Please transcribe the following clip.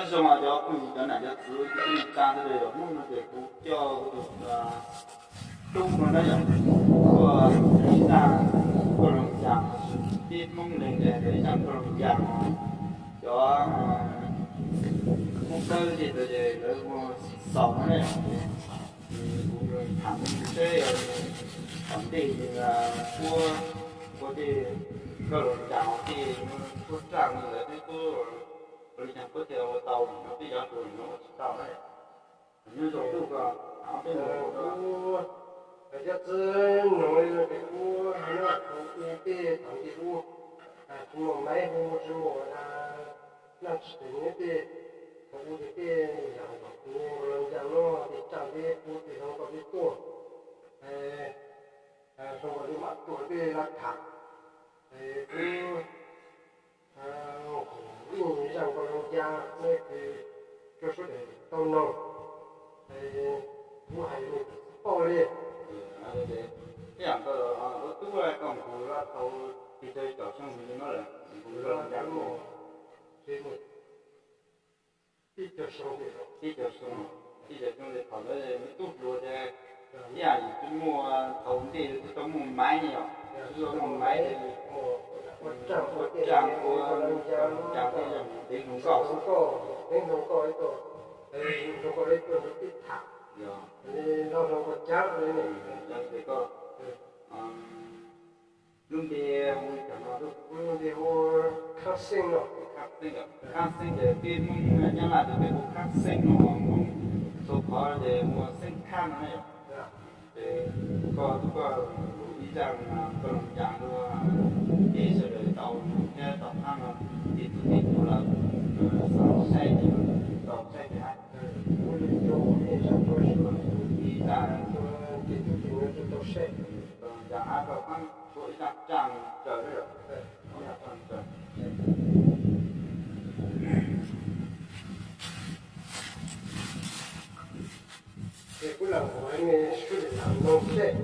Zoo cov phooj ywg cov nam cov txwv, cov phooj ywg tsa sawv daws, yog hnub no ces kuv coj kuv tus tub no na yom, tuaj ib zaj Nkauj Loos Cas, peb Hmoob lees ntawm ib zaj Nkauj Loos Cas no, cov Hmoob Dawb ces lawv hu Xib Xaus no na yom. Kuv tham seb yog thaum ntej puab, puab tej Nkauj Loos Cas no tej puab tsa li ntawd peb puab ua li cas puab thiaj ua tau, peb cov hluas no ua tsis tau na. Nyob zoo tub ko, peb mus rau cov txiv neej no ces kuv hais no, kuv ua tej thaum ntej ub, tsis muaj maiv hu, tsis muaj naj tsis tes nyob tej, thaum ub ces tej yam nkaus kuv Nkauj Loos Cas no ces tsa peb puab tej hluas nkauj peb tuaj, hluas nkauj peb mam tuaj peb laj tham. Kuv ib zaj Nkauj Loos Cas no ces rau sawv daws tau noog, kuv hais nej tsis paub li. Ib yam nkaus ua tub koj mus kuv laj tau pes tsawg caum xyoo li no lawm, kuv Nkauj Loos Cas teb caug xyoo, teb caug xyoo, teb caug xyoo li thaum ntawd me tub hluas ces ib yam li tsis muaj, thaum ntej twb tau muaj maiv ne yom, twb tau muaj maiv, ua tsaaj ua cas tej yog deev hluas nkauj, deev hluas nkauj ib tug, hluas nkauj ib tug pib tham, yog, lub npe hu li cas no? Lub npe hu Khab Xeeb no. Khab Xeeb, Khab Xeeb ces peb Hmoob Nyab Laj ces peb hu Khab Xeeb no, Hmoob txhua qhov ces hu Xeeb Khab no ne yom. Ces koj tub koj ib zaj Nkauj Loos Cas no ces sawv daws tau noog thiab tau pab no ces tub tij tub lawv xav saib ces tau saib ces hab ib zaj Nkauj Loos Cas hab tau pab tshuab ib zaj tsaaj tsaws. Ces kuv lam hu nej sawv daws lam noog seb.